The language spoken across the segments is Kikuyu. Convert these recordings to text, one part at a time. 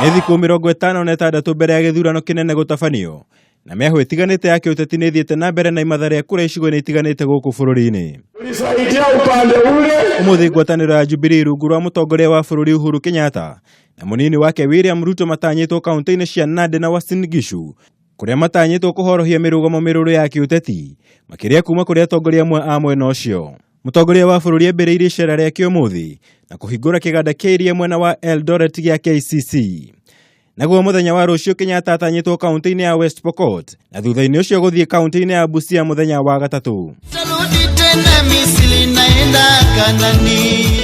Nĩ thikũ 56 mbere ya gĩthurano kĩnene gũtabanio, na mĩahũ ĩtiganĩte ya kĩũteti nĩ ĩthiĩte na mbere na imatha rĩa kura icigo-inĩ itiganĩte gũkũ bũrũri-inĩ. Tulisaidia upande ule. Ũmũthĩ ngwatanĩro ya Jubilee rungu rwa mũtongoria wa bũrũri Uhuru Kenyatta na mũnini wake William Ruto matanyĩtwo kaunti-inĩ cia Nandi na Uasin Gishu kũrĩa matanyĩtwo kũhorohia mĩrũgamo mĩrũrũ ya kĩũteti makĩria kuma kũrĩ atongoria amwe a mwena ũcio. Mũtongoria wa bũrũri ambĩrĩirie icera rĩake ũmũthĩ na kũhingũra kĩganda kĩa iria mwena wa Eldoret gĩa KCC. Naguo mũthenya wa rũciũ Kenyatta atanyĩtwo kaunti-inĩ ya West Pokot na thutha-inĩ ũcio gũthiĩ kaunti-inĩ ya Busia mũthenya wa gatatũ.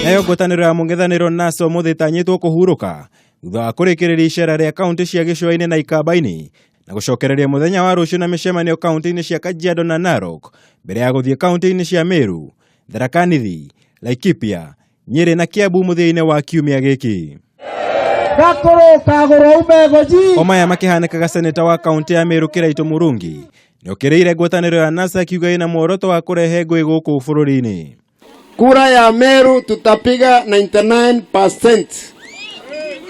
Nayo ngwatanĩro ya mũng'ethanĩro NASA ũmũthĩ ĩtanyĩtwo kũhurũka thutha wa kũrĩkĩrĩria icera rĩa kaunti cia gĩcũa-inĩ na ikamba-inĩ na gũcokereria mũthenya wa rũciũ na mĩcemanio kaunti-inĩ cia Kajiado na Narok mbere ya gũthiĩ kaunti-inĩ cia Meru, Tharaka Nithi, Laikipia, Nyĩrĩ na Kiambu mũthia-inĩ wa kiumia gĩkĩ. Gakũrũ kagũrũ ume goji. O maya makĩhanĩkaga seneta wa kaunti ya Meru Kĩraitũ Mũrungi nĩokĩrĩire ngwatanĩro ya NASA akiuga ĩna muoroto wa kũrehe ngũĩ gũkũ bũrũri-inĩ. Kura ya Meru tutapiga 99%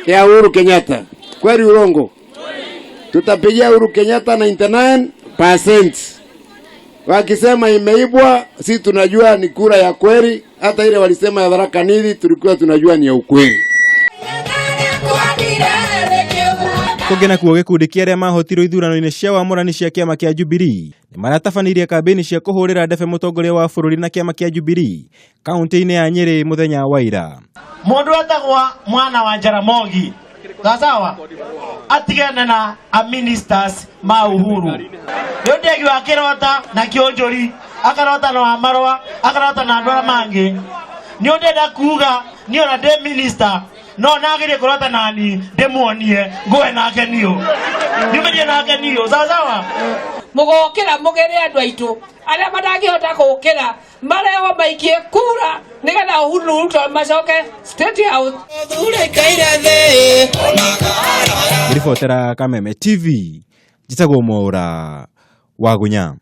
ya Uhuru Kenyatta. Kweli urongo? Tutapigia Uhuru Kenyatta 99%. Wakisema imeibwa, si tunajua ni kura ya kweli. Hata ile walisema ya Tharaka Nithi tulikuwa tunajua ni ya ukweli. Kũngĩ nakuo gĩkundi kĩa arĩa mahotirwo ithurano-inĩ cia wamũrani cia kĩama kĩa Jubilee nĩ maratabanirie kambĩini cia kũhũrĩra ndebe mũtongoria wa bũrũri na kĩama kĩa Jubilee kaunti-inĩ ya Nyĩrĩ mũthenya wa ira. Mundu etagwa mwana wa Jaramogi sawa atigane na a ministers ma Uhuru nĩ ndegi wa kĩrota na kĩũnjũri akarota na wa marũa akarota na andũ arĩa mangĩ nĩ ndenda kuga niĩ ona ndĩ minister no nagĩrie kũrota nani ndĩmuonie ngũe nake niũ nyumĩrie nake niũ sawa sawa. Mũgokĩra mũgĩre andũ aitũ arĩa matangĩhota gũkĩra marehwo maikie kura nĩgetha Uhuru Ruto macoke State House. Ngĩribotera Kameme TV, njĩtagwo Mwaũra wa Gunya.